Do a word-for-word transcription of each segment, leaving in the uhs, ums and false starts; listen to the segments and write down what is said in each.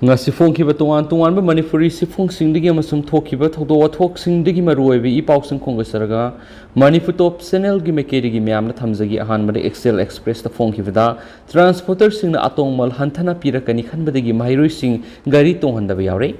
ꯉꯁꯤ ꯐꯣꯡꯈꯤꯕ ꯇꯣꯉꯥꯟ ꯇꯣꯉꯥꯟꯕ ꯃꯅꯤꯄꯨꯔꯤ ꯁꯤꯐꯣꯡꯁꯤꯡꯗꯒꯤ ꯑꯃꯁꯨꯡ ꯊꯣꯛꯈꯤꯕ ꯊꯧꯗꯣꯛ ꯋꯥꯊꯣꯛꯁꯤꯡꯗꯒꯤ ꯃꯔꯨꯑꯣꯏꯕ ꯏ ꯄꯥꯎꯁꯤꯡ ꯈꯣꯝꯒꯠꯆꯔꯒ ꯃꯅꯤꯄꯨꯔ ꯇꯣꯞ ꯆꯦꯅꯦꯜꯒꯤ ꯃꯥꯏꯀꯩꯗꯒꯤ ꯃꯌꯥꯝꯗ ꯊꯝꯖꯒꯦ꯫ ꯑꯍꯥꯟꯕꯗ ꯑꯦꯛꯁꯦꯜ ꯑꯦꯛꯁꯄ꯭ꯔꯦꯁꯇ ꯐꯣꯡꯈꯤꯕꯗ, ꯇ꯭ꯔꯥꯟꯁꯄꯣꯔꯇꯔꯁꯤꯡꯅ ꯑꯇꯣꯡꯃꯜ ꯍꯟꯊꯅ ꯄꯤꯔꯛꯀꯅꯤ ꯈꯟꯕꯗꯒꯤ ꯃꯍꯩꯔꯣꯏꯁꯤꯡ ꯒꯥꯔꯤ ꯇꯣꯡꯍꯟꯗꯕ ꯌꯥꯎꯔꯦ꯫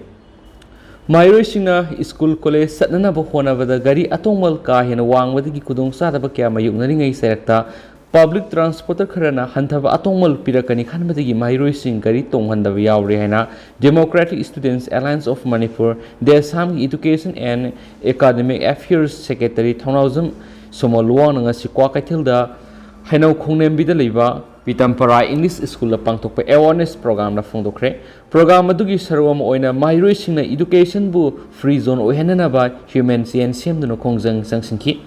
ꯃꯍꯩꯔꯣꯏꯁꯤꯡꯅ ꯁ꯭ꯀꯨꯜ ꯀꯣꯂꯦꯖ ꯆꯠꯅꯅꯕ ꯍꯣꯠꯅꯕꯗ ꯒꯥꯔꯤ ꯑꯇꯣꯡꯃꯜ ꯀꯥ ꯍꯦꯟꯅ ꯋꯥꯡꯕꯗꯒꯤ ꯈꯨꯗꯣꯡꯆꯥꯗꯕ ꯀꯌꯥ ꯃꯥꯌꯣꯛꯅꯔꯤꯉꯩ ꯆꯩꯔꯛꯇ ꯄꯕ꯭ꯂꯤꯛ ꯇ꯭ꯔꯥꯟꯁꯄꯣꯔꯇꯔ ꯈꯔꯅ ꯍꯟꯊꯕ ꯑꯇꯣꯡꯃꯜ ꯄꯤꯔꯛꯀꯅꯤ ꯈꯟꯕꯗꯒꯤ ꯃꯍꯩꯔꯣꯏꯁꯤꯡ ꯒꯥꯔꯤ ꯇꯣꯡꯍꯟꯗꯕ ꯌꯥꯎꯔꯦ ꯍꯥꯏꯅ Democratic Students Alliance of Manipur, ꯗꯦꯁꯥꯝꯒꯤ Education and Academic Affairs Secretary ꯊꯧꯅꯥꯎꯖꯝ ꯁꯣꯃꯣ ꯂꯨꯋꯥꯡꯅ ꯉꯁꯤ ꯀ꯭ꯋꯥꯀꯩꯊꯦꯜꯗ ꯍꯩꯅꯧ ꯈꯣꯡꯅꯦꯝꯕꯤꯗ ꯂꯩꯕ ꯄꯤꯇꯝꯄꯔꯥ ꯏꯪꯂꯤꯁ ꯁ꯭ꯀꯨꯜꯗ ꯄꯥꯡꯊꯣꯛꯄ ꯑꯦꯋꯥꯔꯅꯦꯁ ꯄ꯭ꯔꯣꯒ꯭ꯔꯥꯝꯗ ꯐꯣꯡꯗꯣꯛꯈ꯭ꯔꯦ꯫ ꯄ꯭ꯔꯣꯒ꯭ꯔꯥꯝ ꯑꯗꯨꯒꯤ ꯁꯔꯨꯛ ꯑꯃ ꯑꯣꯏꯅ ꯃꯍꯩꯔꯣꯏꯁꯤꯡꯅ ꯏꯗꯨꯀꯦꯁꯟꯕꯨ ꯐ꯭ꯔꯤ ꯖꯣꯟ ꯑꯣꯏꯍꯟꯅꯅꯕ ꯍ꯭ꯌꯨꯃꯦꯟ ꯆꯦꯟ ꯁꯦꯝꯗꯨꯅ ꯈꯣꯡꯖꯪ ꯆꯪꯁꯤꯟꯈꯤ꯫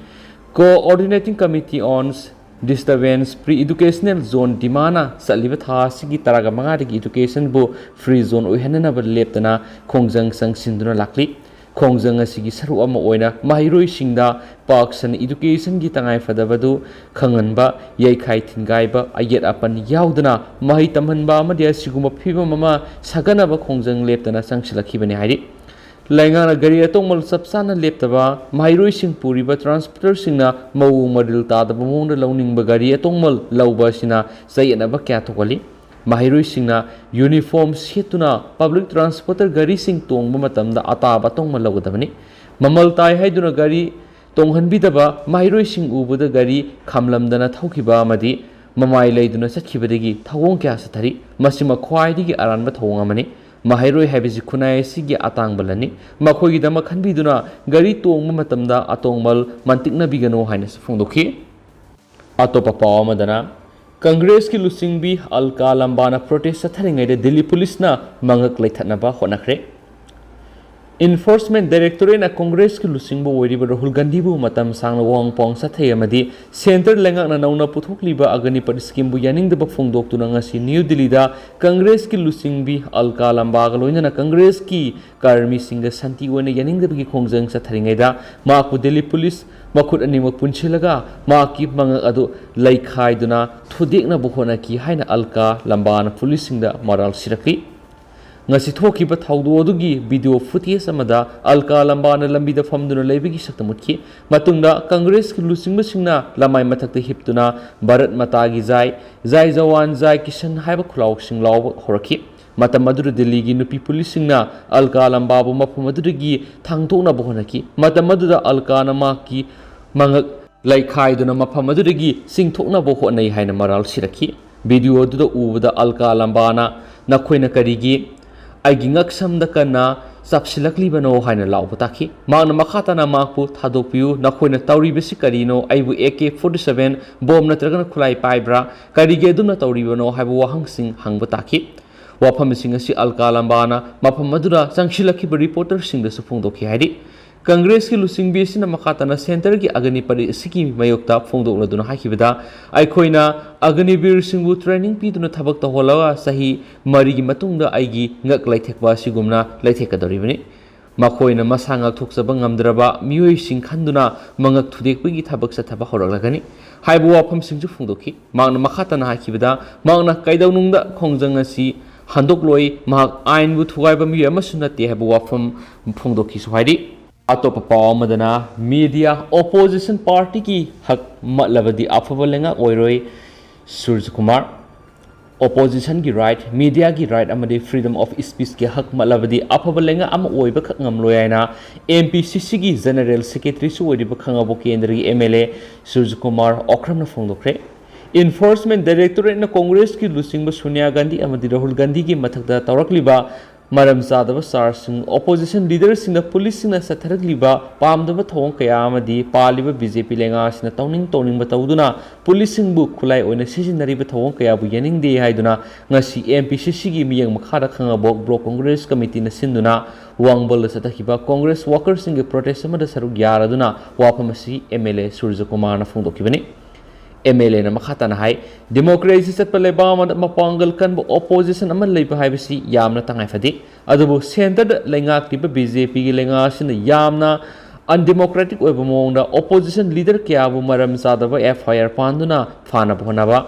Coordinating Committee on Disturbance Pre-Educational Zone ꯗꯤꯃꯥꯅ ꯆꯠꯂꯤꯕ ꯊꯥ ꯑꯁꯤꯒꯤ ꯇꯔꯥꯃꯉꯥꯗꯒꯤ ꯏꯗꯨꯀꯦꯁꯟꯕꯨ ꯐ꯭ꯔꯤ ꯖꯣꯟ ꯑꯣꯏꯍꯟꯅꯅꯕ ꯂꯦꯞꯇꯅ ꯈꯣꯡꯖꯪ ꯆꯪꯁꯤꯟꯗꯨꯅ ꯂꯥꯛꯂꯤ꯫ ꯈꯣꯡꯖꯪ ꯑꯁꯤꯒꯤ ꯁꯔꯨꯛ ꯑꯃ ꯑꯣꯏꯅ ꯃꯍꯩꯔꯣꯏꯁꯤꯡꯗ ꯄꯥꯛ ꯁꯟꯅ ꯏꯗꯨꯀꯦꯁꯟꯒꯤ ꯇꯉꯥꯏꯐꯗꯕꯗꯨ ꯈꯪꯍꯟꯕ, ꯌꯩꯈꯥꯏ ꯊꯤꯟꯒꯥꯏꯕ, ꯑꯌꯦꯠ ꯑꯄꯟ ꯌꯥꯎꯗꯅ ꯃꯍꯩ ꯇꯝꯍꯟꯕ ꯑꯃꯗꯤ ꯑꯁꯤꯒꯨꯝꯕ ꯐꯤꯕꯝ ꯑꯃ ꯁꯥꯒꯠꯅꯕ ꯈꯣꯡꯖꯪ ꯂꯦꯞꯇꯅ ꯆꯪꯁꯤꯜꯂꯛꯈꯤꯕꯅꯤ ꯍꯥꯏꯔꯤ꯫ ꯂꯩꯉꯥꯛꯅ ꯒꯥꯔꯤ ꯑꯇꯣꯡꯕ ꯆꯞ ꯆꯥꯅ ꯂꯦꯞꯇꯕ, ꯃꯍꯩꯔꯣꯏꯁꯤꯡ ꯄꯨꯔꯤꯕ ꯇ꯭ꯔꯥꯟꯁꯄꯣꯔꯇꯔꯁꯤꯡꯅ ꯃꯑꯣꯡ ꯃꯔꯤꯜ ꯇꯥꯗꯕ ꯃꯑꯣꯡꯗ ꯂꯧꯅꯤꯡꯕ ꯒꯥꯔꯤ ꯑꯇꯣꯡꯕ ꯂꯧꯕ ꯑꯁꯤꯅ ꯆꯌꯦꯠꯅꯕ ꯀꯌꯥ ꯊꯣꯛꯍꯜꯂꯤ꯫ ꯃꯍꯩꯔꯣꯏꯁꯤꯡꯅ ꯌꯨꯅꯤꯐꯣꯔꯝ ꯁꯦꯠꯇꯨꯅ ꯄꯕ꯭ꯂꯤꯛ ꯇ꯭ꯔꯥꯟꯁꯄꯣꯔꯇꯔ ꯒꯥꯔꯤꯁꯤꯡ ꯇꯣꯡꯕ ꯃꯇꯝꯗ ꯑꯇꯥꯕ ꯑꯇꯣꯡꯕ ꯂꯧꯒꯗꯕꯅꯤ꯫ ꯃꯃꯜ ꯇꯥꯏ ꯍꯥꯏꯗꯨꯅ ꯒꯥꯔꯤ ꯇꯣꯡꯍꯟꯕꯤꯗꯕ, ꯃꯍꯩꯔꯣꯏꯁꯤꯡ ꯎꯕꯗ ꯒꯥꯔꯤ ꯈꯥꯝꯂꯝꯗꯅ ꯊꯧꯈꯤꯕ ꯑꯃꯗꯤ ꯃꯃꯥꯏ ꯂꯩꯗꯨꯅ ꯆꯠꯈꯤꯕꯗꯒꯤ ꯊꯧꯑꯣꯡ ꯀꯌꯥ ꯆꯠꯊꯔꯤ꯫ ꯃꯁꯤꯃ ꯈ꯭ꯋꯥꯏꯗꯒꯤ ꯑꯔꯥꯟꯕ ꯊꯧꯑꯣꯡ ꯑꯃꯅꯤ꯫ ꯃꯍꯩꯔꯣꯏ ꯍꯥꯏꯕꯁꯤ ꯈꯨꯟꯅꯥꯏ ꯑꯁꯤꯒꯤ ꯑꯇꯥꯡꯕ ꯂꯟꯅꯤ꯫ ꯃꯈꯣꯏꯒꯤꯗꯃꯛ ꯈꯟꯕꯤꯗꯨꯅ ꯒꯥꯔꯤ ꯇꯣꯡꯕ ꯃꯇꯝꯗ ꯑꯇꯣꯡꯕ ꯃꯟꯇꯤꯛꯅꯕꯤꯒꯅꯨ ꯍꯥꯏꯅꯁꯨ ꯐꯣꯡꯗꯣꯛꯈꯤ꯫ ꯑꯇꯣꯞꯄ ꯄꯥꯎ ꯑꯃꯗꯅ, ꯀꯪꯒ꯭ꯔꯦꯁꯀꯤ ꯂꯨꯆꯤꯡꯕꯤ ꯑꯜꯀꯥ ꯂꯝꯕꯥꯅ ꯄ꯭ꯔꯣꯇꯦꯁ ꯆꯠꯊꯔꯤꯉꯩꯗ ꯗꯤꯜꯂꯤ ꯄꯨꯂꯤꯁꯅ ꯃꯉꯛ ꯂꯩꯊꯠꯅꯕ ꯍꯣꯠꯅꯈ꯭ꯔꯦ꯫ ꯏꯟꯐꯣꯔꯁꯃꯦꯟ ꯗꯥꯏꯔꯦꯛꯇꯣꯔꯦꯠꯅ ꯀꯪꯒ꯭ꯔꯦꯁꯀꯤ ꯂꯨꯆꯤꯡꯕ ꯑꯣꯏꯔꯤꯕ ꯔꯥꯍꯨꯜ ꯒꯥꯟꯙꯤꯕꯨ ꯃꯇꯝ ꯁꯥꯡꯅ ꯋꯥꯍꯪ ꯄꯥꯎꯍꯪ ꯆꯠꯊꯩ ꯑꯃꯗꯤ ꯁꯦꯟꯇꯔ ꯂꯩꯉꯥꯛꯅ ꯅꯧꯅ ꯄꯨꯊꯣꯛꯂꯤꯕ ꯑꯒꯅꯤꯄꯠ ꯁ꯭ꯀꯤꯝꯕꯨ ꯌꯥꯅꯤꯡꯗꯕ ꯐꯣꯡꯗꯣꯛꯇꯨꯅ ꯉꯁꯤ ꯅ꯭ꯌꯨ ꯗꯤꯜꯂꯤꯗ ꯀꯪꯒ꯭ꯔꯦꯁꯀꯤ ꯂꯨꯆꯤꯡꯕꯤ ꯑꯜꯀꯥ ꯂꯝꯕꯥꯒ ꯂꯣꯏꯅꯅ ꯀꯪꯒ꯭ꯔꯦꯁꯀꯤ ꯀꯔꯃꯤꯁꯤꯡꯒ ꯁꯥꯟꯇꯤ ꯑꯣꯏꯅ ꯌꯥꯅꯤꯡꯗꯕꯒꯤ ꯈꯣꯡꯖꯪ ꯆꯠꯊꯔꯤꯉꯩꯗ ꯃꯍꯥꯛꯄꯨ ꯗꯤꯜꯂꯤ ꯄꯨꯂꯤꯁ ꯃꯈꯨꯠ ꯑꯅꯤꯃꯛ ꯄꯨꯟꯁꯤꯜꯂꯒ ꯃꯍꯥꯛꯀꯤ ꯃꯉꯛ ꯑꯗꯨ ꯂꯩꯈꯥꯏꯗꯨꯅ ꯊꯨꯗꯦꯛꯅꯕ ꯍꯣꯠꯅꯈꯤ ꯍꯥꯏꯅ ꯑꯜꯀꯥ ꯂꯝꯕꯥꯅ ꯄꯨꯂꯤꯁꯁꯤꯡꯗ ꯃꯔꯥꯜ ꯁꯤꯔꯛꯈꯤ꯫ ꯉꯁꯤ ꯊꯣꯛꯈꯤꯕ ꯊꯧꯗꯣꯛ ꯑꯗꯨꯒꯤ ꯚꯤꯗꯤꯑꯣ ꯐꯨꯇꯦꯖ ꯑꯃꯗ ꯑꯜꯀꯥ ꯂꯝꯕꯥꯅ ꯂꯝꯕꯤꯗ ꯐꯝꯗꯨꯅ ꯂꯩꯕꯒꯤ ꯁꯛꯇꯝ ꯎꯠꯈꯤ꯫ ꯃꯇꯨꯡꯗ ꯀꯪꯒ꯭ꯔꯦꯁꯀꯤ ꯂꯨꯆꯤꯡꯕꯁꯤꯡꯅ ꯂꯃꯥꯏ ꯃꯊꯛꯇ ꯍꯤꯞꯇꯨꯅ "ꯚꯥꯔꯠ ꯃꯥꯇꯥ ꯀꯤ ꯖꯥꯏ, ꯖꯥꯏ ꯖꯋꯥꯟ, ꯖꯥꯏ ꯀꯤꯁꯟ" ꯍꯥꯏꯕ ꯈꯨꯂꯥꯎꯁꯤꯡ ꯂꯥꯎꯕ ꯍꯧꯔꯛꯈꯤ꯫ ꯃꯇꯝ ꯑꯗꯨꯗ ꯗꯤꯜꯂꯤꯒꯤ ꯅꯨꯄꯤ ꯄꯨꯂꯤꯁꯁꯤꯡꯅ ꯑꯜꯀꯥ ꯂꯝꯕꯥꯕꯨ ꯃꯐꯝ ꯑꯗꯨꯗꯒꯤ ꯊꯥꯡꯗꯣꯛꯅꯕ ꯍꯣꯠꯅꯈꯤ꯫ ꯃꯇꯝ ꯑꯗꯨꯗ ꯑꯜꯀꯥꯅ ꯃꯍꯥꯛꯀꯤ ꯃꯉꯛ ꯂꯩꯈꯥꯏꯗꯨꯅ ꯃꯐꯝ ꯑꯗꯨꯗꯒꯤ ꯆꯤꯡꯊꯣꯛꯅꯕ ꯍꯣꯠꯅꯩ ꯍꯥꯏꯅ ꯃꯔꯥꯜ ꯁꯤꯔꯛꯈꯤ꯫ ꯚꯤꯗꯤꯑꯣ ꯑꯗꯨꯗ ꯎꯕꯗ ꯑꯜꯀꯥ ꯂꯝꯕꯥꯅ "ꯅꯈꯣꯏꯅ ꯀꯔꯤꯒꯤ ꯑꯩꯒꯤ ꯉꯛꯁꯝꯗ ꯀꯟꯅ ꯆꯞꯁꯤꯜꯂꯛꯂꯤꯕꯅꯣ?" ꯍꯥꯏꯅ ꯂꯥꯎꯕ ꯇꯥꯈꯤ꯫ ꯃꯍꯥꯛꯅ ꯃꯈꯥ ꯇꯥꯅ ꯃꯍꯥꯛꯄꯨ "ꯊꯥꯗꯣꯛꯄꯤꯌꯨ, ꯅꯈꯣꯏꯅ ꯇꯧꯔꯤꯕꯁꯤ ꯀꯔꯤꯅꯣ? ꯑꯩꯕꯨ A K forty seven bomb ꯅꯠꯇ꯭ꯔꯒꯅ ꯈꯨꯠꯂꯥꯏ ꯄꯥꯏꯕ꯭ꯔꯥ? ꯀꯔꯤꯒꯤ ꯑꯗꯨꯝꯅ ꯇꯧꯔꯤꯕꯅꯣ?" ꯍꯥꯏꯕ ꯋꯥꯍꯪꯁꯤꯡ ꯍꯪꯕ ꯇꯥꯈꯤ꯫ ꯋꯥꯐꯝꯁꯤꯡ ꯑꯁꯤ ꯑꯜꯀꯥ ꯂꯝꯕꯥꯅ ꯃꯐꯝ ꯑꯗꯨꯗ ꯆꯪꯁꯤꯜꯂꯛꯈꯤꯕ ꯔꯤꯄꯣꯔꯇꯔꯁꯤꯡꯗꯁꯨ ꯐꯣꯡꯗꯣꯛꯈꯤ ꯍꯥꯏꯔꯤ꯫ ꯀꯪꯒ꯭ꯔꯦꯁꯀꯤ ꯂꯨꯆꯤꯡꯕꯤ ꯑꯁꯤꯅ ꯃꯈꯥ ꯇꯥꯅ ꯁꯦꯟꯇꯔꯒꯤ ꯑꯒꯅꯤꯄꯔꯤ ꯑꯁꯤꯒꯤ ꯃꯥꯌꯣꯛꯇ ꯐꯣꯡꯗꯣꯛꯂꯗꯨꯅ ꯍꯥꯏꯈꯤꯕꯗ, "ꯑꯩꯈꯣꯏꯅ ꯑꯒꯅꯤꯕꯤꯔꯁꯤꯡꯕꯨ ꯇ꯭ꯔꯦꯅꯤꯡ ꯄꯤꯗꯨꯅ ꯊꯕꯛ ꯇꯧꯍꯜꯂꯒ ꯆꯍꯤ ꯃꯔꯤꯒꯤ ꯃꯇꯨꯡꯗ ꯑꯩꯒꯤ ꯉꯛ ꯂꯩꯊꯦꯛꯄ ꯑꯁꯤꯒꯨꯝꯅ ꯂꯩꯊꯦꯛꯀꯗꯧꯔꯤꯕꯅꯤ꯫ ꯃꯈꯣꯏꯅ ꯃꯁꯥ ꯉꯥꯛꯊꯣꯛꯆꯕ ꯉꯝꯗ꯭ꯔꯕ ꯃꯤꯑꯣꯏꯁꯤꯡ ꯈꯟꯗꯨꯅ ꯃꯉꯛ ꯊꯨꯗꯦꯛꯄꯒꯤ ꯊꯕꯛ ꯆꯠꯊꯕ ꯍꯧꯔꯛꯂꯒꯅꯤ" ꯍꯥꯏꯕ ꯋꯥꯐꯝꯁꯤꯡꯁꯨ ꯐꯣꯡꯗꯣꯛꯈꯤ꯫ ꯃꯍꯥꯛꯅ ꯃꯈꯥ ꯇꯥꯅ ꯍꯥꯏꯈꯤꯕꯗ, ꯃꯍꯥꯛꯅ ꯀꯩꯗꯧꯅꯨꯡꯗ ꯈꯣꯡꯖꯪ ꯑꯁꯤ ꯍꯟꯗꯣꯛꯂꯣꯏ, ꯃꯍꯥꯛ ꯑꯥꯏꯟꯕꯨ ꯊꯨꯒꯥꯏꯕ ꯃꯤꯑꯣꯏ ꯑꯃꯁꯨ ꯅꯠꯇꯦ ꯍꯥꯏꯕ ꯋꯥꯐꯝ ꯐꯣꯡꯗꯣꯛꯈꯤꯁꯨ ꯍꯥꯏꯔꯤ꯫ ꯑꯇꯣꯞꯄ ꯄꯥꯎ ꯑꯃꯗꯅ, ꯃꯤꯗꯤꯌꯥ ꯑꯣꯄꯣꯖꯤꯁꯟ ꯄꯥꯔꯇꯤꯒꯤ ꯍꯛ ꯃꯠꯂꯕꯗꯤ ꯑꯐꯕ ꯂꯩꯉꯥꯛ ꯑꯣꯏꯔꯣꯏ, ꯁꯨꯔꯖꯀꯨꯃꯥꯔ꯫ ꯑꯣꯄꯣꯖꯤꯁꯟꯒꯤ ꯔꯥꯏꯠ, ꯃꯤꯗꯤꯌꯥꯒꯤ ꯔꯥꯏꯠ ꯑꯃꯗꯤ ꯐ꯭ꯔꯤꯗꯝ ꯑꯣꯐ ꯁ꯭ꯄꯤꯆꯀꯤ ꯍꯛ ꯃꯠꯂꯕꯗꯤ ꯑꯐꯕ ꯂꯩꯉꯥꯛ ꯑꯃ ꯑꯣꯏꯕꯈꯛ ꯉꯝꯂꯣꯏ ꯍꯥꯏꯅ ꯑꯦꯝ ꯄꯤ ꯁꯤ ꯁꯤꯒꯤ ꯖꯦꯅꯔꯦꯜ ꯁꯦꯀ꯭ꯔꯦꯇꯔꯤꯁꯨ ꯑꯣꯏꯔꯤꯕ ꯈꯪꯉꯕꯣꯛ ꯀꯦꯟꯗ꯭ꯔꯒꯤ ꯑꯦꯝ ꯑꯦꯜ ꯑꯦ ꯁꯨꯔꯖꯀꯨꯃꯥꯔ ꯑꯣꯀ꯭ꯔꯝꯅ ꯐꯣꯡꯗꯣꯛꯈ꯭ꯔꯦ꯫ ꯏꯟꯐꯣꯔꯁꯃꯦꯟ ꯗꯥꯏꯔꯦꯛꯇꯣꯔꯦꯠꯅ ꯀꯣꯡꯒ꯭ꯔꯦꯁꯀꯤ ꯂꯨꯆꯤꯡꯕ ꯁꯣꯅꯤꯌꯥ ꯒꯥꯟꯙꯤ ꯑꯃꯗꯤ ꯔꯥꯍꯨꯜ ꯒꯥꯟꯙꯤꯒꯤ ꯃꯊꯛꯇ ꯇꯧꯔꯛꯂꯤꯕ ꯃꯔꯝ ꯆꯥꯗꯕ ꯆꯥꯔꯖꯁꯤꯡ, ꯑꯣꯄꯣꯖꯤꯁꯟ ꯂꯤꯗꯔꯁꯤꯡꯅ ꯄꯨꯂꯤꯁꯁꯤꯡꯅ ꯆꯠꯊꯔꯛꯂꯤꯕ ꯄꯥꯝꯗꯕ ꯊꯧꯑꯣꯡ ꯀꯌꯥ ꯑꯃꯗꯤ ꯄꯥꯜꯂꯤꯕ ꯕꯤ ꯖꯦ ꯄꯤ ꯂꯩꯉꯥꯛ ꯑꯁꯤꯅ ꯇꯧꯅꯤꯡ ꯇꯧꯅꯤꯡꯕ ꯇꯧꯗꯨꯅ ꯄꯨꯂꯤꯁꯁꯤꯡꯕꯨ ꯈꯨꯠꯂꯥꯏ ꯑꯣꯏꯅ ꯁꯤꯖꯤꯟꯅꯔꯤꯕ ꯊꯧꯑꯣꯡ ꯀꯌꯥꯕꯨ ꯌꯥꯅꯤꯡꯗꯦ ꯍꯥꯏꯗꯨꯅ ꯉꯁꯤ ꯑꯦꯝ ꯄꯤ ꯁꯤ ꯁꯤꯒꯤ ꯃꯤꯠꯌꯦꯡ ꯃꯈꯥꯗ ꯈꯪꯉꯕꯣꯛ ꯕ꯭ꯂꯣꯛ ꯀꯣꯡꯒ꯭ꯔꯦꯁ ꯀꯃꯤꯇꯤꯅ ꯁꯤꯟꯗꯨꯅ ꯋꯥꯡꯕꯜꯗ ꯆꯠꯊꯈꯤꯕ ꯀꯣꯡꯒ꯭ꯔꯦꯁ ꯋꯥꯀꯔꯁꯤꯡꯒꯤ ꯄ꯭ꯔꯣꯇꯦꯁ ꯑꯃꯗ ꯁꯔꯨꯛ ꯌꯥꯔꯗꯨꯅ ꯋꯥꯐꯝ ꯑꯁꯤ ꯑꯦꯝ ꯑꯦꯜ ꯑꯦ ꯁꯨꯔꯖꯀꯨꯃꯥꯔꯅ ꯐꯣꯡꯗꯣꯛꯈꯤꯕꯅꯤ꯫ ꯑꯦꯝ ꯑꯦꯜ ꯑꯦꯅ ꯃꯈꯥ ꯇꯥꯅ ꯍꯥꯏ, "ꯗꯦꯃꯣꯀ꯭ꯔꯦꯁꯤ ꯆꯠꯄ ꯂꯩꯕꯥꯛ ꯑꯃꯗ ꯃꯄꯥꯡꯒꯜ ꯀꯟꯕ ꯑꯣꯄꯣꯖꯤꯁꯟ ꯑꯃ ꯂꯩꯕ ꯍꯥꯏꯕꯁꯤ ꯌꯥꯝꯅ ꯇꯉꯥꯏ ꯐꯗꯦ꯫ ꯑꯗꯨꯕꯨ ꯁꯦꯟꯇꯔꯗ ꯂꯩꯉꯥꯛꯂꯤꯕ ꯕꯤ ꯖꯦ ꯄꯤꯒꯤ ꯂꯩꯉꯥꯛ ꯑꯁꯤꯅ ꯌꯥꯝꯅ ꯑꯟꯗꯦꯃꯣꯀ꯭ꯔꯦꯇꯤꯛ ꯑꯣꯏꯕ ꯃꯑꯣꯡꯗ ꯑꯣꯄꯣꯖꯤꯁꯟ ꯂꯤꯗꯔ ꯀꯌꯥꯕꯨ ꯃꯔꯝ ꯆꯥꯗꯕ ꯑꯦꯐ ꯑꯥꯏ ꯑꯥꯔ ꯄꯥꯟꯗꯨꯅ ꯐꯥꯅꯕ ꯍꯣꯠꯅꯕ,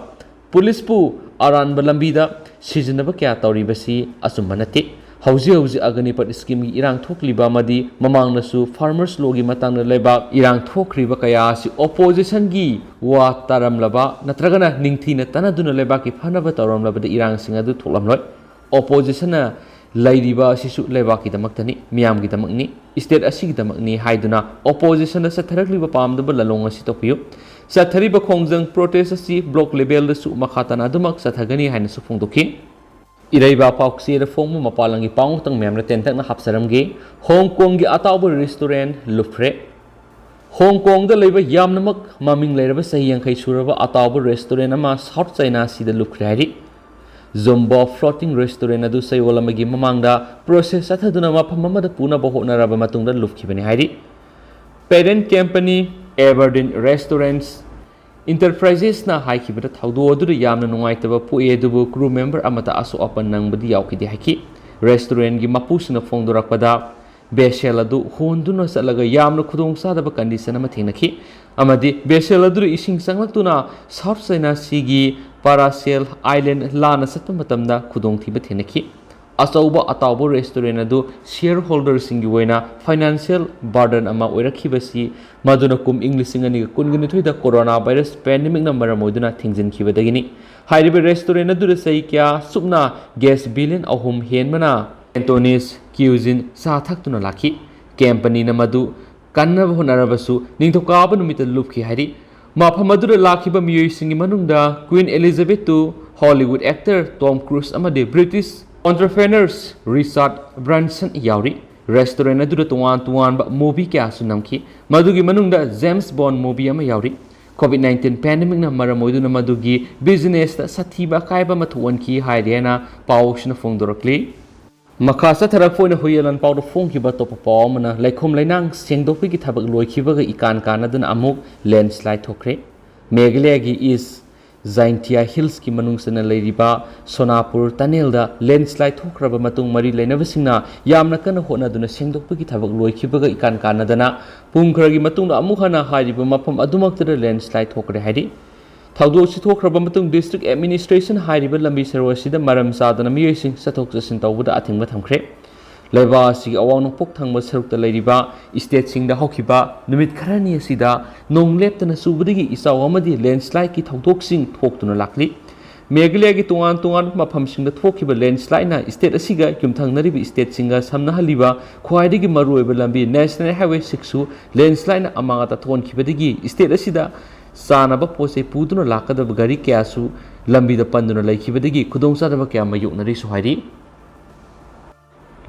ꯄꯨꯂꯤꯁꯄꯨ ꯑꯔꯥꯟꯕ ꯂꯝꯕꯤꯗ ꯁꯤꯖꯤꯟꯅꯕ ꯀꯌꯥ ꯇꯧꯔꯤꯕꯁꯤ ꯑꯆꯨꯝꯕ ꯅꯠꯇꯦ꯫ ꯍꯧꯖꯤꯛ ꯍꯧꯖꯤꯛ ꯑꯒꯅꯤꯄꯠ ꯁ꯭ꯀꯤꯝꯒꯤ ꯏꯔꯥꯡ ꯊꯣꯛꯂꯤꯕ ꯑꯃꯗꯤ ꯃꯃꯥꯡꯗꯁꯨ ꯐꯥꯔꯃꯔꯁ ꯂꯣꯒꯤ ꯃꯇꯥꯡꯗ ꯂꯩꯕꯥꯛ ꯏꯔꯥꯡ ꯊꯣꯛꯈ꯭ꯔꯤꯕ ꯀꯌꯥ ꯑꯁꯤ ꯑꯣꯄꯣꯖꯤꯁꯟꯒꯤ ꯋꯥ ꯇꯥꯔꯝꯂꯕ ꯅꯠꯇ꯭ꯔꯒꯅ ꯅꯤꯡꯊꯤꯅ ꯇꯥꯟꯅꯗꯨꯅ ꯂꯩꯕꯥꯛꯀꯤ ꯐꯅꯕ ꯇꯧꯔꯝꯂꯕꯗꯤ ꯏꯔꯥꯡꯁꯤꯡ ꯑꯗꯨ ꯊꯣꯛꯂꯝꯂꯣꯏ꯫ ꯑꯣꯄꯣꯖꯤꯁꯟꯅ ꯂꯩꯔꯤꯕ ꯑꯁꯤꯁꯨ ꯂꯩꯕꯥꯛꯀꯤꯗꯃꯛꯇꯅꯤ, ꯃꯤꯌꯥꯝꯒꯤꯗꯃꯛꯅꯤ, ꯁ꯭ꯇꯦꯠ ꯑꯁꯤꯒꯤꯗꯃꯛꯅꯤ ꯍꯥꯏꯗꯨꯅ ꯑꯣꯄꯣꯖꯤꯁꯟꯗ ꯆꯠꯊꯔꯛꯂꯤꯕ ꯄꯥꯝꯗꯕ ꯂꯥꯂꯣꯡ ꯑꯁꯤ ꯇꯣꯛꯄꯤꯌꯨ꯫ ꯆꯠꯊꯔꯤꯕ ꯈꯣꯡꯖꯪ ꯄ꯭ꯔꯣꯇꯦꯁ ꯑꯁꯤ ꯕ꯭ꯂꯣꯛ ꯂꯦꯚꯦꯜꯗꯁꯨ ꯃꯈꯥ ꯇꯥꯅ ꯑꯗꯨꯃꯛ ꯆꯠꯊꯒꯅꯤ ꯍꯥꯏꯅꯁꯨ ꯐꯣꯡꯗꯣꯛꯈꯤ꯫ ꯏꯔꯩꯕꯥꯛ ꯄꯥꯎꯆꯦꯗ ꯐꯣꯡꯕ ꯃꯄꯥꯟ ꯂꯝꯒꯤ ꯄꯥꯎꯇꯥꯛ ꯃꯌꯥꯝꯅ ꯇꯦꯟꯇꯛꯅ ꯍꯥꯞꯆꯔꯝꯒꯦ꯫ ꯍꯣꯡ ꯀꯣꯡꯒꯤ ꯑꯇꯥꯎꯕ ꯔꯦꯁꯇꯨꯔꯦꯟ ꯂꯨꯞꯈ꯭ꯔꯦ꯫ ꯍꯣꯡ ꯀꯣꯡꯗ ꯂꯩꯕ ꯌꯥꯝꯅꯃꯛ ꯃꯃꯤꯡ ꯂꯩꯔꯕ ꯆꯍꯤ ꯌꯥꯡꯈꯩ ꯁꯨꯔꯕ ꯑꯇꯥꯎꯕ ꯔꯦꯁꯇꯨꯔꯦꯟ ꯑꯃ ꯁꯥꯎꯠ ꯆꯥꯏꯅꯥ ꯁꯤꯗ ꯂꯨꯞꯈ꯭ꯔꯦ ꯍꯥꯏꯔꯤ꯫ ꯖꯨꯝꯕꯣ ꯐ꯭ꯂꯣꯇꯤꯡ ꯔꯦꯁꯇꯨꯔꯦꯟ ꯑꯗꯨ ꯆꯌꯣꯜ ꯑꯃꯒꯤ ꯃꯃꯥꯡꯗ ꯄ꯭ꯔꯣꯁꯦꯁ ꯆꯠꯊꯗꯨꯅ ꯃꯐꯝ ꯑꯃꯗ ꯄꯨꯅꯕ ꯍꯣꯠꯅꯔꯕ ꯃꯇꯨꯡꯗ ꯂꯨꯞꯈꯤꯕꯅꯤ ꯍꯥꯏꯔꯤ꯫ ꯄꯦꯔꯦꯟꯠ ꯀꯝꯄꯅꯤ ꯑꯦꯕꯔꯗꯤꯟ ꯔꯦꯁꯇꯨꯔꯦꯟꯠꯁ ꯏꯟꯇꯔꯄ꯭ꯔꯥꯏꯖꯦꯁꯅ ꯍꯥꯏꯈꯤꯕꯗ ꯊꯧꯗꯣꯛ ꯑꯗꯨꯗ ꯌꯥꯝꯅ ꯅꯨꯡꯉꯥꯏꯇꯕ ꯄꯣꯛꯏ, ꯑꯗꯨꯕꯨ ꯀ꯭ꯔꯨ ꯃꯦꯝꯕꯔ ꯑꯃꯠꯇ ꯑꯁꯣꯛ ꯑꯄꯟ ꯅꯪꯕꯗꯤ ꯌꯥꯎꯈꯤꯗꯦ ꯍꯥꯏꯈꯤ꯫ ꯔꯦꯁꯇꯨꯔꯦꯟꯒꯤ ꯃꯄꯨꯁꯤꯡꯅ ꯐꯣꯡꯗꯣꯔꯛꯄꯗ ꯚꯦꯁꯦꯜ ꯑꯗꯨ ꯍꯣꯟꯗꯨꯅ ꯆꯠꯂꯒ ꯌꯥꯝꯅ ꯈꯨꯗꯣꯡꯆꯥꯗꯕ ꯀꯟꯗꯤꯁꯟ ꯑꯃ ꯊꯦꯡꯅꯈꯤ ꯑꯃꯗꯤ ꯚꯦꯁꯦꯜ ꯑꯗꯨꯗ ꯏꯁꯤꯡ ꯆꯪꯂꯛꯇꯨꯅ ꯁꯥꯎꯠ ꯆꯥꯏꯅꯥ ꯁꯤꯒꯤ ꯄꯥꯔꯥꯁꯦꯜ ꯑꯥꯏꯂꯦꯟ ꯂꯥꯟꯅ ꯆꯠꯄ ꯃꯇꯝꯗ ꯈꯨꯗꯣꯡꯊꯤꯕ ꯊꯦꯡꯅꯈꯤ꯫ ꯑꯆꯧꯕ ꯑꯇꯥꯎꯕ ꯔꯦꯁꯇꯨꯔꯦꯟ ꯑꯗꯨ ꯁꯤꯌꯔ ꯍꯣꯜꯗꯔꯁꯤꯡꯒꯤ ꯑꯣꯏꯅ ꯐꯥꯏꯅꯥꯟꯁꯤꯌꯦꯜ ꯕꯔꯗꯟ ꯑꯃ ꯑꯣꯏꯔꯛꯈꯤꯕꯁꯤ ꯃꯗꯨꯅ ꯀꯨꯝ ꯏꯪ ꯂꯤꯁꯤꯡ ꯑꯅꯤꯒ ꯀꯨꯟꯒ ꯅꯤꯊꯣꯏꯗ ꯀꯣꯔꯣꯅꯥ ꯚꯥꯏꯔꯁ ꯄꯦꯟꯗꯦꯃꯤꯛꯅ ꯃꯔꯝ ꯑꯣꯏꯗꯨꯅ ꯊꯤꯡꯖꯤꯟꯈꯤꯕꯗꯒꯤꯅꯤ꯫ ꯍꯥꯏꯔꯤꯕ ꯔꯦꯁꯇꯨꯔꯦꯟ ꯑꯗꯨꯗ ꯆꯍꯤ ꯀꯌꯥ ꯆꯨꯞꯅ ꯒꯦꯁ ꯕꯤꯂꯤꯌꯟ ꯑꯍꯨꯝ ꯍꯦꯟꯕꯅ ꯀꯦꯟꯇꯣꯅꯤꯁ ꯀ꯭ꯌꯨꯖꯤꯟ ꯆꯥ ꯊꯛꯇꯨꯅ ꯂꯥꯛꯈꯤ꯫ ꯀꯝꯄꯅꯤꯅ ꯃꯗꯨ ꯀꯟꯅꯕ ꯍꯣꯠꯅꯔꯕꯁꯨ ꯅꯤꯡꯊꯧꯀꯥꯕ ꯅꯨꯃꯤꯠꯇ ꯂꯨꯞꯈꯤ ꯍꯥꯏꯔꯤ꯫ ꯃꯐꯝ ꯑꯗꯨꯗ ꯂꯥꯛꯈꯤꯕ ꯃꯤꯑꯣꯏꯁꯤꯡꯒꯤ ꯃꯅꯨꯡꯗ Queen Elizabeth two, Hollywood actor Tom Cruise ꯑꯃꯗꯤ ꯕ꯭ꯔꯤꯇꯤꯁ ꯑꯣꯟꯇꯔꯄ꯭ꯔꯦꯅꯔꯁ ꯔꯤꯆꯥꯔꯗ ꯕ꯭ꯔꯥꯟꯁꯟ ꯌꯥꯎꯔꯤ꯫ ꯔꯦꯁꯇꯨꯔꯦꯟ ꯑꯗꯨꯗ ꯇꯣꯉꯥꯟ ꯇꯣꯉꯥꯟꯕ ꯃꯨꯚꯤ ꯀꯌꯥꯁꯨ ꯅꯝꯈꯤ, ꯃꯗꯨꯒꯤ ꯃꯅꯨꯡꯗ ꯖꯦꯝꯁ ꯕꯣꯟ ꯃꯨꯚꯤ ꯑꯃ ꯌꯥꯎꯔꯤ꯫ ꯀꯣꯚꯤꯗ ꯅꯥꯏꯟꯇꯤꯟ ꯄꯦꯟꯗꯦꯃꯤꯛꯅ ꯃꯔꯝ ꯑꯣꯏꯗꯨꯅ ꯃꯗꯨꯒꯤ ꯕꯤꯖꯤꯅꯦꯁꯇ ꯁꯥꯊꯤꯕ ꯑꯀꯥꯏꯕ ꯑꯃ ꯊꯣꯛꯍꯟꯈꯤ ꯍꯥꯏꯔꯦꯅ ꯄꯥꯎꯁꯤꯅ ꯐꯣꯡꯗꯣꯔꯛꯂꯤ꯫ ꯃꯈꯥ ꯆꯠꯊꯔꯛꯄ ꯑꯣꯏꯅ ꯍꯨꯏꯌꯦꯟ ꯂꯥꯟꯄꯥꯎꯗ ꯐꯣꯡꯈꯤꯕ ꯑꯇꯣꯞꯄ ꯄꯥꯎ ꯑꯃꯅ, ꯂꯩꯈꯣꯝ ꯂꯩꯅꯥꯡ ꯁꯦꯡꯗꯣꯛꯄꯒꯤ ꯊꯕꯛ ꯂꯣꯏꯈꯤꯕꯒ ꯏꯀꯥꯟ ꯀꯥꯟꯅꯗꯨꯅ ꯑꯃꯨꯛ ꯂꯦꯟꯁ꯭ꯂꯥꯏꯗ ꯊꯣꯛꯈ꯭ꯔꯦ꯫ ꯃꯦꯘꯥꯂꯌꯥꯒꯤ ꯏꯁ ꯖꯥꯏꯟꯇꯤꯌꯥ ꯍꯤꯜꯁꯀꯤ ꯃꯅꯨꯡ ꯆꯟꯅ ꯂꯩꯔꯤꯕ ꯁꯣꯅꯥꯄꯨꯔ ꯇꯅꯦꯜꯗ ꯂꯦꯟꯁ꯭ꯂꯥꯏꯗ ꯊꯣꯛꯈ꯭ꯔꯕ ꯃꯇꯨꯡ ꯃꯔꯤ ꯂꯩꯅꯕꯁꯤꯡꯅ ꯌꯥꯝꯅ ꯀꯟꯅ ꯍꯣꯠꯅꯗꯨꯅ ꯁꯦꯡꯗꯣꯛꯄꯒꯤ ꯊꯕꯛ ꯂꯣꯏꯈꯤꯕꯒ ꯏꯀꯥꯟ ꯀꯥꯟꯅꯗꯅ ꯄꯨꯡ ꯈꯔꯒꯤ ꯃꯇꯨꯡꯗ ꯑꯃꯨꯛ ꯍꯟꯅ ꯍꯥꯏꯔꯤꯕ ꯃꯐꯝ ꯑꯗꯨꯃꯛꯇꯗ ꯂꯦꯟꯁ꯭ꯂꯥꯏꯗ ꯊꯣꯛꯈ꯭ꯔꯦ ꯍꯥꯏꯔꯤ꯫ ꯊꯧꯗꯣꯛ ꯑꯁꯤ ꯊꯣꯛꯈ꯭ꯔꯕ ꯃꯇꯨꯡ, ꯗꯤꯁꯇ꯭ꯔꯤꯛ ꯑꯦꯗꯃꯤꯅꯤꯁꯇ꯭ꯔꯦꯁꯟ ꯍꯥꯏꯔꯤꯕ ꯂꯝꯕꯤ ꯁꯔꯨꯛ ꯑꯁꯤꯗ ꯃꯔꯝ ꯆꯥꯗꯅ ꯃꯤꯑꯣꯏꯁꯤꯡ ꯆꯠꯊꯣꯛ ꯆꯠꯁꯤꯟ ꯇꯧꯕꯗ ꯑꯊꯤꯡꯕ ꯊꯝꯈ꯭ꯔꯦ꯫ ꯂꯩꯕꯥꯛ ꯑꯁꯤꯒꯤ ꯑꯋꯥꯡ ꯅꯣꯡꯄꯣꯛ ꯊꯪꯕ ꯁꯔꯨꯛꯇ ꯂꯩꯔꯤꯕ ꯏꯁꯇꯦꯠꯁꯤꯡꯗ ꯍꯧꯈꯤꯕ ꯅꯨꯃꯤꯠ ꯈꯔꯅꯤ ꯑꯁꯤꯗ ꯅꯣꯡ ꯂꯦꯞꯇꯅ ꯆꯨꯕꯗꯒꯤ ꯏꯆꯥꯎ ꯑꯃꯗꯤ ꯂꯦꯟꯁ꯭ꯂꯥꯏꯗꯀꯤ ꯊꯧꯗꯣꯛꯁꯤꯡ ꯊꯣꯛꯇꯨꯅ ꯂꯥꯛꯂꯤ꯫ ꯃꯦꯘꯥꯂꯌꯥꯒꯤ ꯇꯣꯉꯥꯟ ꯇꯣꯉꯥꯟꯕ ꯃꯐꯝꯁꯤꯡꯗ ꯊꯣꯛꯈꯤꯕ ꯂꯦꯟꯁ꯭ꯂꯥꯏꯗꯅ ꯏꯁꯇꯦꯠ ꯑꯁꯤꯒ ꯌꯨꯝꯊꯪꯅꯔꯤꯕ ꯏꯁꯇꯦꯠꯁꯤꯡꯒ ꯁꯝꯅꯍꯜꯂꯤꯕ ꯈ꯭ꯋꯥꯏꯗꯒꯤ ꯃꯔꯨꯑꯣꯏꯕ ꯂꯝꯕꯤ ꯅꯦꯁꯅꯦꯜ ꯍꯥꯏꯋꯦ ꯁꯤꯛꯁꯁꯨ ꯂꯦꯟꯁ꯭ꯂꯥꯏꯗꯅ ꯑꯃꯥꯡ ꯑꯇꯥ ꯊꯣꯛꯍꯟꯈꯤꯕꯗꯒꯤ ꯏꯁꯇꯦꯠ ꯑꯁꯤꯗ ꯆꯥꯅꯕ ꯄꯣꯠ ꯆꯩ ꯄꯨꯗꯨꯅ ꯂꯥꯛꯀꯗꯕ ꯒꯥꯔꯤ ꯀꯌꯥꯁꯨ ꯂꯝꯕꯤꯗ ꯄꯟꯗꯨꯅ ꯂꯩꯈꯤꯕꯗꯒꯤ ꯈꯨꯗꯣꯡꯆꯥꯗꯕ ꯀꯌꯥ ꯃꯥꯌꯣꯛꯅꯔꯤꯁꯨ ꯍꯥꯏꯔꯤ꯫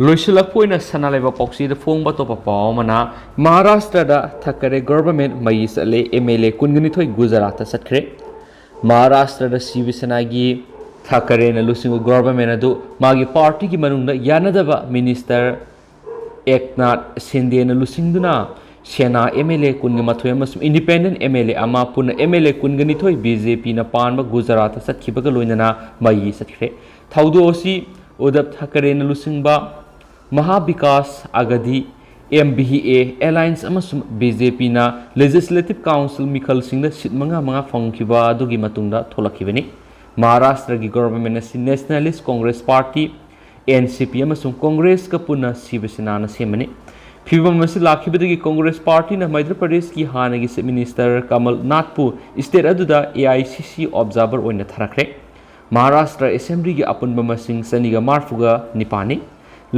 ꯂꯣꯏꯁꯤꯜꯂꯛꯄ ꯑꯣꯏꯅ ꯁꯅꯥ ꯂꯩꯕꯥꯛ ꯄꯥꯎꯆꯦꯗ ꯐꯣꯡꯕ ꯑꯇꯣꯞꯄ ꯄꯥꯎ ꯑꯃꯅ, ꯃꯍꯥꯔꯥꯁꯇ꯭ꯔꯗ ꯊꯥꯀꯔꯦ ꯒꯣꯚꯔꯟꯃꯦꯟꯠ ꯃꯩ ꯆꯠꯂꯦ, ꯑꯦꯝ ꯑꯦꯜ ꯑꯦ ꯀꯨꯟꯒ ꯅꯤꯊꯣꯏ ꯒꯨꯖꯔꯥꯠꯇ ꯆꯠꯈ꯭ꯔꯦ꯫ ꯃꯍꯥꯔꯥꯁꯇ꯭ꯔꯗ ꯁꯤꯕ ꯁꯦꯅꯥꯒꯤ ꯊꯥꯀꯔꯦꯅ ꯂꯨꯆꯤꯡꯕ ꯒꯣꯚꯔꯟꯃꯦꯟꯠ ꯑꯗꯨ ꯃꯥꯒꯤ ꯄꯥꯔꯇꯤꯒꯤ ꯃꯅꯨꯡꯗ ꯌꯥꯅꯗꯕ ꯃꯤꯅꯤꯁꯇꯔ ꯑꯦꯛꯅꯥꯊ ꯁꯤꯟꯗꯦꯅ ꯂꯨꯆꯤꯡꯗꯨꯅ ꯁꯦꯅꯥ ꯑꯦꯝ ꯑꯦꯜ ꯑꯦ ꯀꯨꯟꯒ ꯃꯥꯊꯣꯏ ꯑꯃꯁꯨꯡ ꯏꯟꯗꯤꯄꯦꯟꯗꯦꯟꯠ ꯑꯦꯝ ꯑꯦꯜ ꯑꯦ ꯑꯃ ꯄꯨꯟꯅ ꯑꯦꯝ ꯑꯦꯜ ꯑꯦ ꯀꯨꯟꯒ ꯅꯤꯊꯣꯏ ꯕꯤ ꯖꯦ ꯄꯤꯅ ꯄꯥꯟꯕ ꯒꯨꯖꯔꯥꯠꯇ ꯆꯠꯈꯤꯕꯒ ꯂꯣꯏꯅꯅ ꯃꯩ ꯆꯠꯈ꯭ꯔꯦ꯫ ꯊꯧꯗꯣꯛ ꯑꯁꯤ ꯎꯗꯕ ꯊꯥꯀꯔꯦꯅ ꯂꯨꯆꯤꯡꯕ ꯃꯍꯥꯕꯤꯀꯥꯁ ꯑꯒꯥꯗꯤ, ꯑꯦꯝ ꯚꯤ ꯑꯦ, ꯑꯦꯂꯥꯏꯟꯁ ꯑꯃꯁꯨꯡ ꯕꯤ ꯖꯦ ꯄꯤꯅ ꯂꯦꯖꯤꯁꯂꯦꯇꯤꯚ ꯀꯥꯎꯟꯁꯤꯜ ꯃꯤꯈꯜꯁꯤꯡꯗ ꯁꯤꯠ ꯃꯉꯥ ꯃꯉꯥ ꯐꯪꯈꯤꯕ ꯑꯗꯨꯒꯤ ꯃꯇꯨꯡꯗ ꯊꯣꯛꯂꯛꯈꯤꯕꯅꯤ꯫ ꯃꯍꯥꯔꯥꯁꯇ꯭ꯔꯒꯤ ꯒꯣꯚꯔꯟꯃꯦꯟꯠ ꯑꯁꯤ nationalist Congress party, N C ꯄꯤ, ꯑꯃꯁꯨꯡ ꯀꯣꯡꯒ꯭ꯔꯦꯁꯀ ꯄꯨꯟꯅ ꯁꯤꯕ ꯁꯦꯅꯥꯅ ꯁꯦꯝꯕꯅꯤ꯫ ꯐꯤꯕꯝ ꯑꯁꯤ ꯂꯥꯛꯈꯤꯕꯗꯒꯤ ꯀꯣꯡꯒ꯭ꯔꯦꯁ ꯄꯥꯔꯇꯤꯅ ꯃꯩꯙ꯭ꯔ ꯄ꯭ꯔꯗꯦꯁꯀꯤ ꯍꯥꯟꯅꯒꯤ ꯆꯤꯐ ꯃꯤꯅꯤꯁꯇꯔ ꯀꯃꯜ ꯅꯥꯊꯄꯨ ꯏꯁꯇꯦꯠ ꯑꯗꯨꯗ ꯑꯦ ꯑꯥꯏ ꯁꯤ ꯁꯤ ꯑꯣꯕꯖꯥꯔꯚꯔ ꯑꯣꯏꯅ ꯊꯥꯔꯛꯈ꯭ꯔꯦ꯫ ꯃꯍꯥꯔꯥꯁꯇ꯭ꯔ ꯑꯦꯁꯦꯝꯕ꯭ꯂꯤꯒꯤ ꯑꯄꯨꯟꯕ ꯃꯁꯤꯡ ꯆꯅꯤꯒ ꯃꯔꯤꯐꯨꯒ ꯅꯤꯄꯥꯟꯅꯤ꯫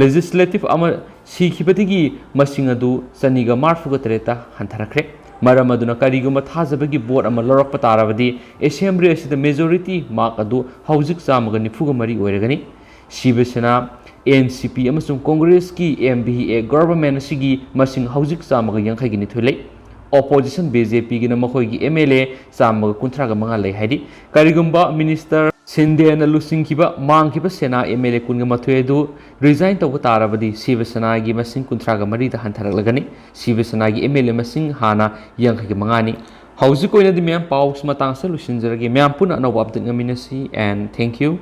ꯂꯦꯖꯤꯁꯂꯦꯇꯤꯚ ꯑꯃ ꯁꯤꯈꯤꯕꯗꯒꯤ ꯃꯁꯤꯡ ꯑꯗꯨ ꯆꯅꯤꯒ ꯃꯔꯤꯐꯨꯒ ꯇꯔꯦꯠꯇ ꯍꯟꯊꯔꯛꯈ꯭ꯔꯦ꯫ ꯃꯔꯝ ꯑꯗꯨꯅ ꯀꯔꯤꯒꯨꯝꯕ ꯊꯥꯖꯕꯒꯤ ꯚꯣꯠ ꯑꯃ ꯂꯧꯔꯛꯄ ꯇꯥꯔꯕꯗꯤ ꯑꯦꯁꯦꯝꯕ꯭ꯂꯤ ꯑꯁꯤꯗ ꯃꯦꯖꯣꯔꯤꯇꯤ ꯃꯥꯔꯛ ꯑꯗꯨ ꯍꯧꯖꯤꯛ ꯆꯥꯝꯃꯒ ꯅꯤꯐꯨꯒ ꯃꯔꯤ ꯑꯣꯏꯔꯒꯅꯤ꯫ ꯁꯤꯕ ꯁꯦꯅꯥ, ꯑꯦꯟ ꯁꯤ ꯄꯤ ꯑꯃꯁꯨꯡ ꯀꯣꯡꯒ꯭ꯔꯦꯁꯀꯤ ꯑꯦꯝ ꯚꯤ ꯑꯦ ꯒꯣꯚꯔꯟꯃꯦꯟꯠ ꯑꯁꯤꯒꯤ ꯃꯁꯤꯡ ꯍꯧꯖꯤꯛ ꯆꯥꯝꯃꯒ ꯌꯥꯡꯈꯩꯒ ꯅꯤꯊꯣꯏ ꯂꯩ꯫ ꯑꯣꯄꯣꯖꯤꯁꯟ ꯕꯤ ꯖꯦ ꯄꯤꯒꯤꯅ ꯃꯈꯣꯏꯒꯤ ꯑꯦꯝ ꯑꯦꯜ ꯑꯦ ꯆꯥꯝꯃꯒ ꯀꯨꯟꯊ꯭ꯔꯥꯒ ꯃꯉꯥ ꯂꯩ ꯍꯥꯏꯔꯤ꯫ ꯀꯔꯤꯒꯨꯝꯕ ꯃꯤꯅꯤꯁꯇꯔ ꯁꯤꯟꯗꯦꯅ ꯂꯨꯆꯤꯡꯈꯤꯕ ꯃꯥꯡꯈꯤꯕ ꯁꯦꯅꯥ ꯑꯦꯝ ꯑꯦꯜ ꯑꯦ ꯀꯨꯟꯒ ꯃꯥꯊꯣꯏ ꯑꯗꯨ ꯔꯤꯖꯥꯏꯟ ꯇꯧꯕ ꯇꯥꯔꯕꯗꯤ ꯁꯤꯕ ꯁꯦꯅꯥꯒꯤ ꯃꯁꯤꯡ ꯀꯨꯟꯊ꯭ꯔꯥꯒ ꯃꯔꯤꯗ ꯍꯟꯊꯔꯛꯂꯒꯅꯤ꯫ ꯁꯤꯕ ꯁꯦꯅꯥꯒꯤ ꯑꯦꯝ ꯑꯦꯜ ꯑꯦ ꯃꯁꯤꯡ ꯍꯥꯟꯅ ꯌꯥꯡꯈꯩꯒ ꯃꯉꯥꯅꯤ꯫ ꯍꯧꯖꯤꯛ ꯑꯣꯏꯅꯗꯤ ꯃꯌꯥꯝ ꯄꯥꯎꯁꯤ ꯃꯇꯥꯡꯁꯤꯗ ꯂꯣꯏꯁꯤꯟꯖꯔꯒꯦ꯫ ꯃꯌꯥꯝ ꯄꯨꯟꯅ ꯑꯅꯧꯕ ꯑꯞꯗꯦꯠ ꯉꯥꯏꯃꯤꯟꯅꯁꯤ, and thank you꯫